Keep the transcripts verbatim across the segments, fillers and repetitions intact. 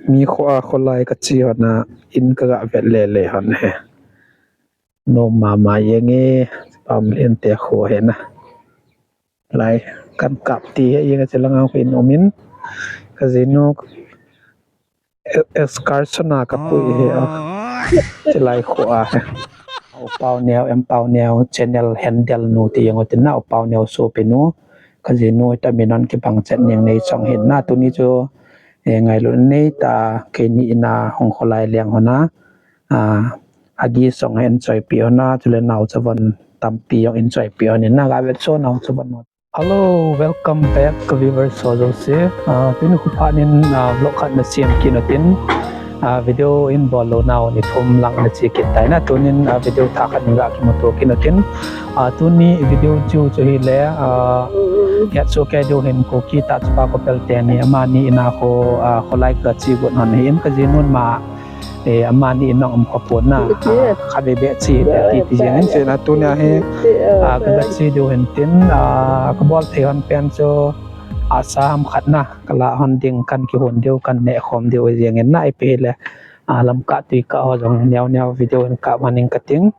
Mi kho a kholai kache hon a, in kaga vet lele hon ahi. Nom mama jeng e, Pamlen te kho ahi na. Lai, kan kap ti ahi jeng a, chulanga khu in um in. Kajinu excursion a kapui ahi a. Chulai kho ahi. U Paoneo, M Paoneo channel handle nu ti jeng u tin na, U Paoneo sopi nu. Kajinu hita min hon kibang chet ning nei chong hin na, tuni chu, eh, ngailut nei ta, keini in a hung kholai leng hon a, ah, agi song a enjoy pi hon a, chule naochavan tampi jong enjoy pi hon in na, ga vet so naochavan. Hello, welcome back ka viewers ho jouse. Ah, tuni khu phat in, ah, vlog khat na siam kit u tin, ah, video in bol lou nau ni thum lang na che kit tai na, tunin, ah, video thah khat in ga kimuto kit u tin. Ah, tuni video chu chu hile, ah, het soh kei diu hin Kuki Tah Chapa Couple teni amani in a kho, ah, kholai kache got hon ahin, kajinun ma, eh, amani in jong um kha pon na, ah, khatvei beh che hite ti ti jeng in, chule tunia hi, ah, kaga che diu hin tin, ah, kabol thei hon pen chu, ah, sa ham khat na, kala hon ding, kan kihon diu, kan neh khom diu jeng in na, ipi hile, ah, lamkah tuikah ho jong neo neo video in kap hon ing kating.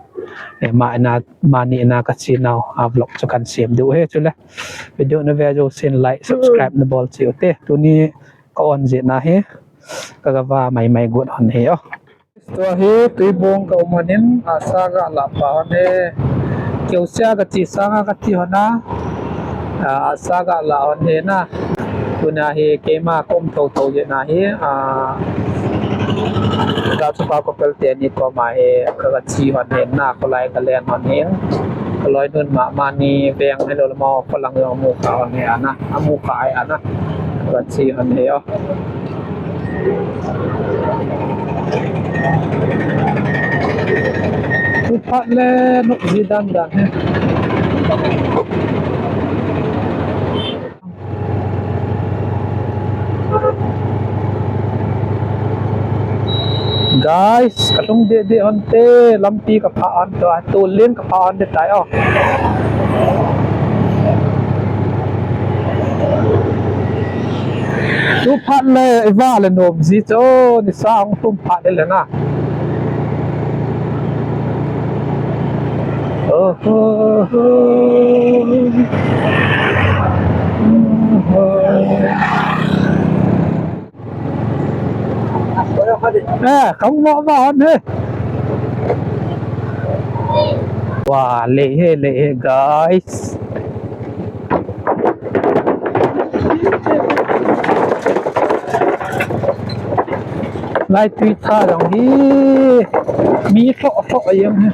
Eh, ma in a, mani in a kache nau, ah, vlog chu kan siam diu ahi, chule video na ve jousen like, subscribe na bol cheh u te. Tuni ka on jeh na hi, kaga va mai mai got hon ahi o. Tua hi Tuibong ka um hon in, ah, sa ga la pa hon e. Keu sia kache, sa ga kache hon a. Ah, sa ga la hon ahi na. Tunia hi keima ka um thotho jeh na hi, ah, Tah Chapa Couple teni koma hi kaga che hon ahi na, kholai kalen hon ahi. Kaloinun ma, mani veng hilou le mo, kholang jong amu kha hon ahi a na, amu kha ahi a na. Kaga che hon ahi o. Tu phat le nop ji dan dan hi. Guys, kalung deh deh hon te, lampi kapha hon to, tolin kapha hon te tai o. Tu phat le, iva le nom ji chu, nisa hung thum phat le na. Oh, oh, oh. Eh, kang mo ba hon he. Wa, le he, le he, guys. Lai tui tha jong hi mi tho tho jeng hi.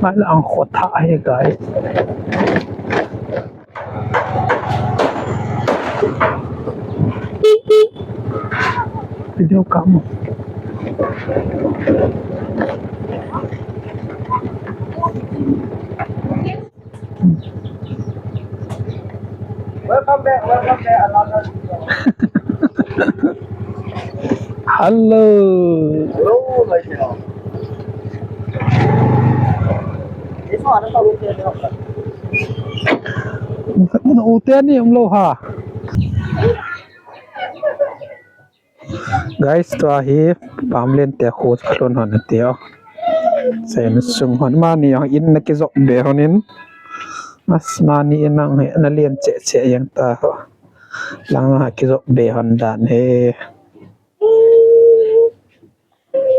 Lai la ang kho tha hi guys. Video kap mo. Welcome back, welcome back, another video. Hello. Hello, my dear. This one, I'm not okay, no. Na u teni umlou ha. Guys, tua hi Pamlen te kho kalhun hon ati o. Sen sung hon mani jong in na kijop be hon in. Mas mani in ang hi na lien che che jeng ta ho. Lang ha kijop be hon dan he.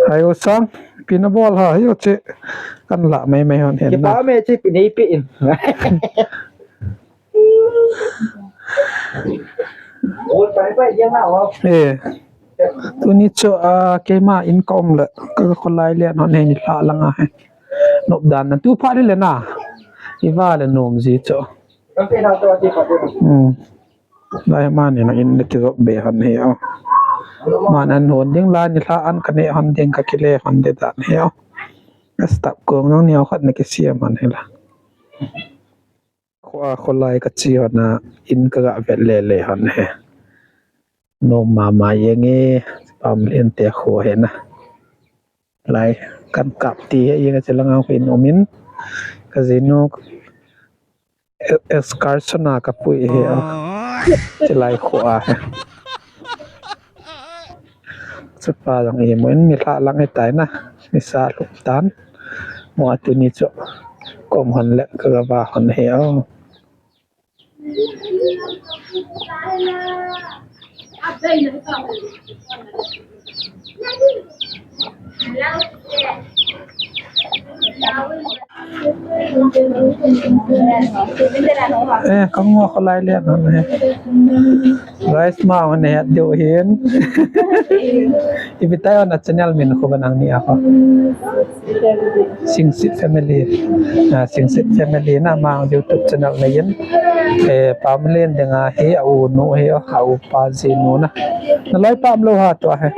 Hai o sang, ipi na bol ha, hi o che. Kan la mai mai hon hen na. Kipa me che pi nei pi in. Ol pai pai jeng na o. Eh. Tuni chu, ah, keima in ka um le, ka, ka kholai le non he ni la langa he. Nop dan na tu pha le na. Iva le nom ji chu. Hmm. Lai mani na in le kijop be hon he o. Man an hon ding la ni la an ka ne hon ding ka kile hon de dan he o. Ka stop kong nong ni o khat na kisiam hon he la. Kho a kholai kache hon a, in kaga vet lele hon ahi. Nom mama jeng e, Pamlen te kho ahi na. Lai, kan kap ti ahi jeng a, chulanga khu in um in. Kajinu e-, excursion a kapui hi a. Chilai khu a hi. Chapa jong imu in mi lha lang hi tai na. Mi sa lhum tan. Mo ati ni chu. Kom hon le ka ga va hon hi o. Eh, kamu aku lai lihat mana. Guys, mau ni hat diu hin. Ipi tai ona channel min khu banang ni ako. Singsit family. Ah, Singsit family na mang YouTube channel na yin. Eh, family dinga hi a u nu hi o, a u pa ji nu na. Na loi pam lo ha to he.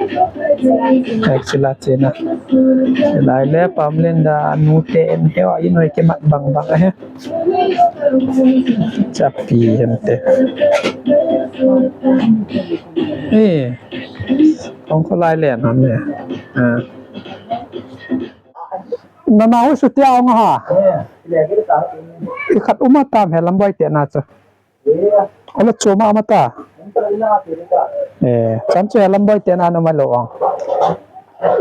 Ek sila chena. Lai le family da nu te en he o, ino ke mat bang bang he. Chapi hente. Eh. Ong ko lai le na ne. Ah. Nana ho sutia ong ha. Ikhat uma tam he lamboi te na chu. Ola choma ama ta. Eh, chan chu he lamboi te na numa lo ong.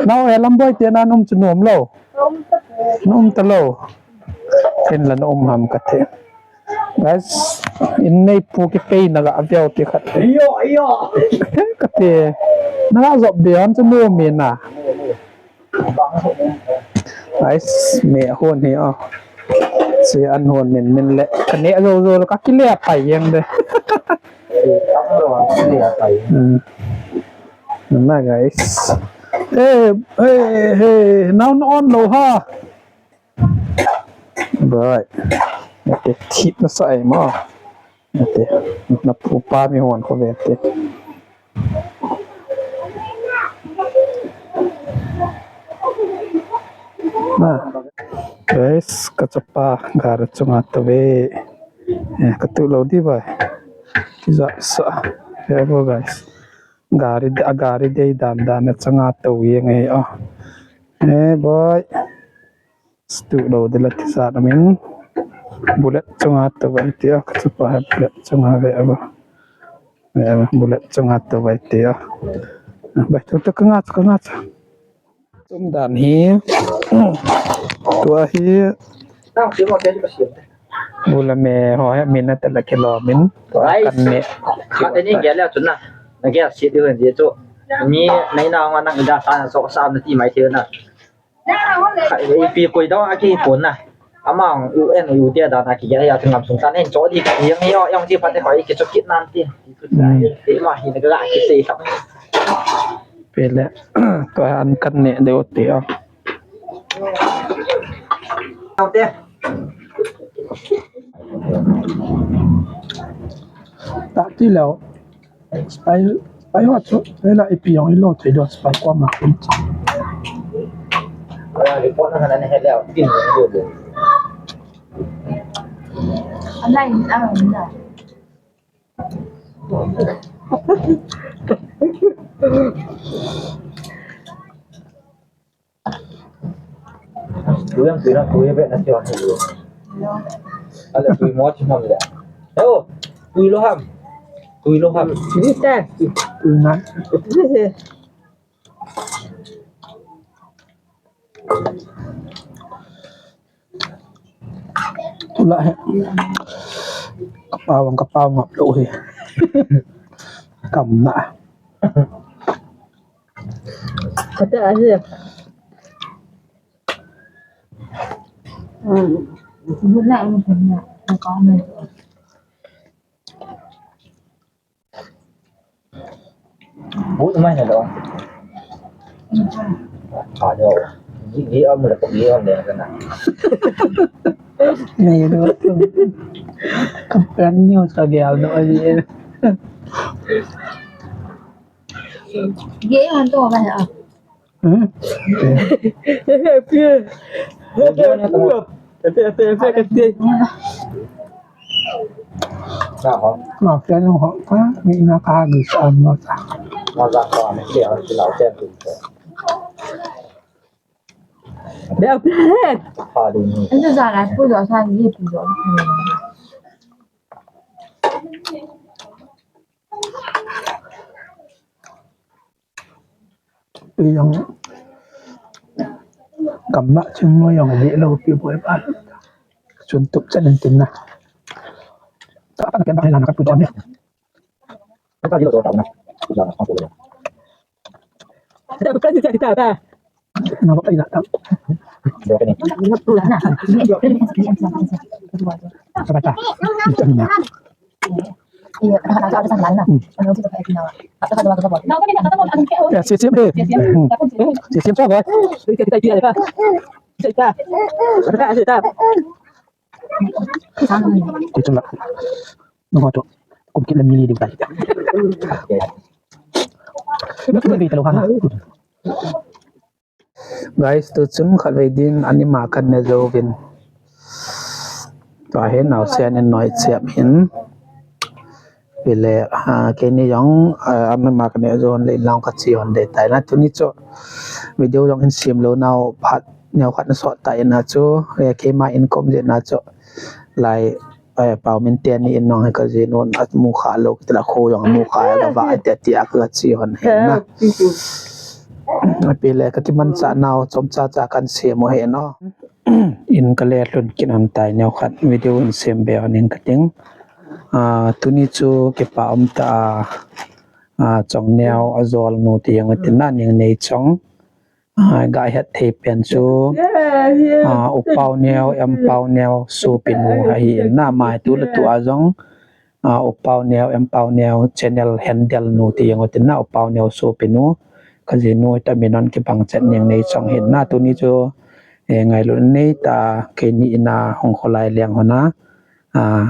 Nao he lamboi te na num chu nom lo. Nom ta lo. Ken la nom ham ka the. Guys, in nei pu ki pei na ga aviau ti khat. Iyo, iyo. Ka te. Na ga zop be han chu nom mi na. Guys, me hon hi o. Si an hon min min le. Ka ne zo zo ka kile pai yang de. Hmm. Na guys. Eh, eh, eh, now on lo ha. Right. Ate thip na sa ai ma. Ate na pu pa mi hon ko ve te. Na. Guys, ka chapa gari chunga ta ve. Eh, ka tu lo di bai. Ki za sa. Hello guys. Gari a gari dei dan dan na changa to ye nge o. Eh boy. Stu lo de la ti sa na min. Bullet chunga to bai ti o ka chapa bullet chunga ve aba. Ve aba bullet chunga to bai ti o. Bai tu tu ka nga ka nga. Tum dan hi. Tua hi. Nang si mo ke si ka si. Bula me ho he min na tala kilo min. Tua kan me. Khat ni gel le chun na. Na gel si di hen di chu. Ni nai na nga nang ida sa na so sa na ti mai the na. Ipi koi dong a ki pon na. Amang U N U T da na ki gel ya thingam sung tan hen cho di ka yang yo yang ji phat ne koi ki cho kit nan ti. Ti ma hi na ga ki sei sa. Pele. Tua an kan ne de o ti o. Tao te. Ta ti leo. Spy, spy hot so. Ela ipi yong ilo te do spy kwa ma kun. Report na na he leo. Tin do do. Alai ni a na. Tui ham, tui ham, tui ham, tui ham. Ala tui mo chi ham le. Oh, tui lo ham. Tui lo ham. Tui ta. Tui na. Tula he. Kapawang kapawang ap lo he. Kam na. Kata ahi. Hmm. Buna ang kanya. Ang kanya. Bút mai na lo. Ka lo. Gi, gi om le, gi om le ka na. Nei lo. Ka plan ni ho sa gel no ai. Gi han to ka ha. Hmm? Ate, ate, ate, ate, ate. Mafia no ho, ha? Ni na ka gi sa mo sa. Mo sa ko ni ki a ki lau chen tu. Be a pe. Ha di ni. Ento za la pu zo sa ni pu zo. Pi jong gamla ching mo jong di lo pi boi pa. Chun tup chan in tin na. Ta pa na ken ba hai la na ka pu don ni. Guys, tu chun khatvei din anima kan ne jouvin. Tua hi naosen in noi chep hin. Vile, ha, keini jong, ah, anima kan ne jou hon le in lang ka chi hon de tai na. Tuni chu video jong hin sem lou nau phat neo khat na sot tai na chu, eh, keima in kom je na chu. Lai, eh, pau min te ni in nong he ka jin un a mu kha lo, ti la kho jong mu kha ka va te ti a ka chi hon he na. Api le ka kimancha nau chomcha cha kan sem u he no. In ka le lhun kin hon tai neo khat video in sem be hon in ka ting. Ah, tuni chu kipa um ta a, ah, Chongneo a jol nu ti jong tin na Ningneichong. Ah, ga het thei pen chu, ah, U Paoneo, M Paoneo, sopi nu ahi in na mai tu le tu a jong, ah, U Paoneo, M Paoneo, channel handle nu ti jong tin na U Paoneo sopi nu. Ka jinu ta min hon kibang chet Ningneichong hin na tuni chu, eh, ngailut nei ta keini in a hung kholai leng hon a, ah,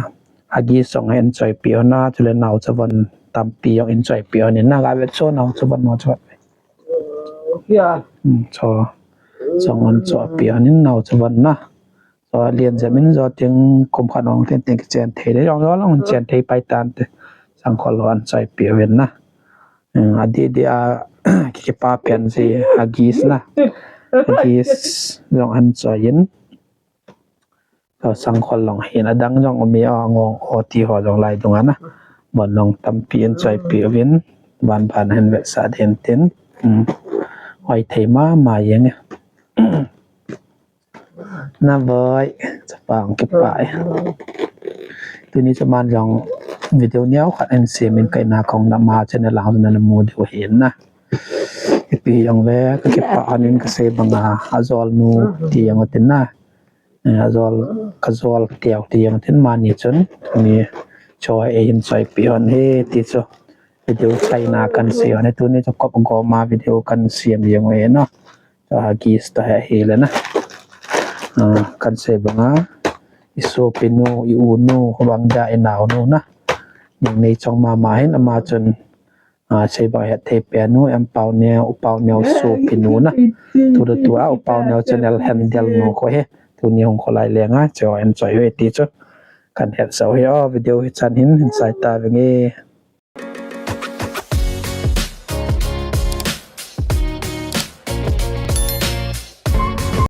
Huggies jong enjoy pi hon a, chule naocha von tampi jong enjoy pi hon in na ga vet chu naocha von naocha von. Ya. Hmm, cho. Chong an cho pi hon in naocha von na. Cho lian jam in jo ting kum khat ong ting ting kichen thei le jong jo long chen thei pai tan te. Sangkhol lo enjoy pi hon na. Hmm, adi di a kipa pen si Huggies na. Huggies jong enjoy in. Ka sangkhol long hin adang jong um e, angong o ti ho jong lai dung a na. Bon long tampi enjoy pi uvin, ban ban hin vetsah den tin. Hmm. Hoi thei mama jeng e. Na boi, chapang kipa e. Tuni chu aman jong video neo khat hin sem in ka in a kong na ma channel a hung na mu diu hin na. Ipi jong le ka kipa hon in ka sei bang a, a jol nu ti jong tin na. Eh, a jol, ka jol teu ti jong tin mani chun, ni cho e hin choi pi hon he ti chu. Video chai na kan sei hon he tuni chu kop gom a video kan sem jeng u he no. Cho Huggies ta he hi le na. Ah, kan sei bang a, i sopi nu, i u nu, bang dia i nao nu na. Ningneichong mama hin ama chun, ah, sei bang het thei pen u, M Paoneo, U Paoneo sopi nu na. Tu le tu a, U Paoneo channel handle nu kho he. Tuni hung kholai leng a, cho enjoy u he ti chu. Kan hetsah u he o, video hi chan hin, hin chai ta venge.